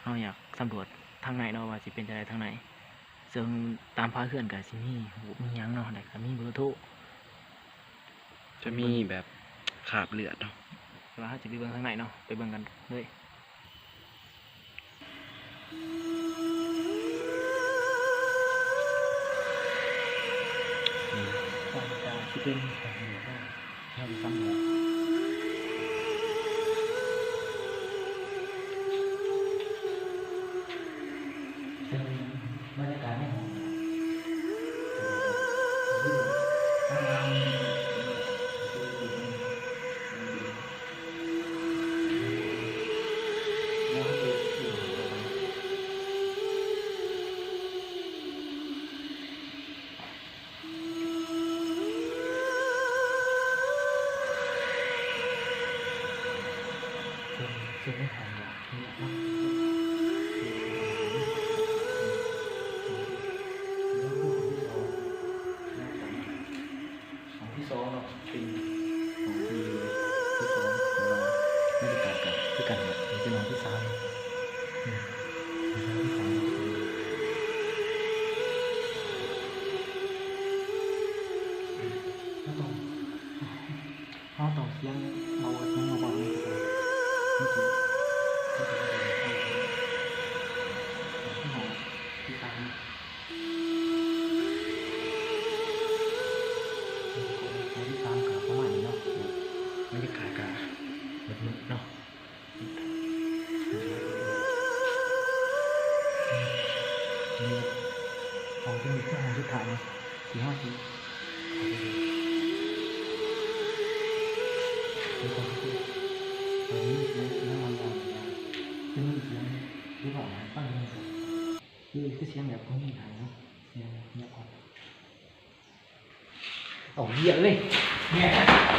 ເຮົາຢາກສຳຫຼວດທາງໃນເນາະ ວ່າຊິເປັນຈັ່ງໃດທາງໃນ. ເຊິ່ງຕາມຝາເຮືອນກໍຊິມີຮູບມີຫຍັງເນາະ ແລ້ວກໍມີເບີໂທ ຈະມີແບບຄາບເລືອດເນາະ. ແຕ່ວ່າເຮົາຈະໄປເບິ່ງທາງໃນເນາະ ໄປເບິ່ງກັນເລີຍ. ອືມ ກໍຊິເປັນແບບນີ້ເນາະ ເຮົາສຳຫຼວດ ເຊິ່ງບັນຍາກາດໃນຫ້ອງ ຫ້ອງທີສອງເນາະ ເປັນຫ້ອງທີ ທີສອງ ແຕ່ວ່າບັນຍາກາດກໍຄືກັນເນາະ. ນີ້ເປັນຫ້ອງທີສາມ ອືມ ຫ້ອງທີສາມ ເຮົາຕ້ອງ ເຮົາຕ້ອງຂຽນເອົາຫຍັງມາເວົ້ານຳ ມັນຊິ ມັນຊິບໍ່ໄດ້ ຫ້ອງທີສາມ ຫ້ອງທີສາມກໍປະມານນີ້ເນາະ ບັນຍາກາດກໍມືດໆເນາະ. ຫ້ອງທີ່ມີຄືຫ້ອງສຸດທ້າຍເນາະ ທີ່ເຮົາຊິເຂົ້າໄປເບິ່ງ ເປັນຫ້ອງທີ່ຄື ຕອນນີ້ເສຍງ ເສຍງມັນດັງ ຄືມີສຽງເດັກນ້ອຍຮ້ອງໃຫ້ຟັງຢູ່ ຄື ຄືສຽງແບບຜູ້ຍິງໄຫ້ເນາະ ສຽງແບບງຽບເອົາ ເອົາເຫື່ອເລີຍ ແມ່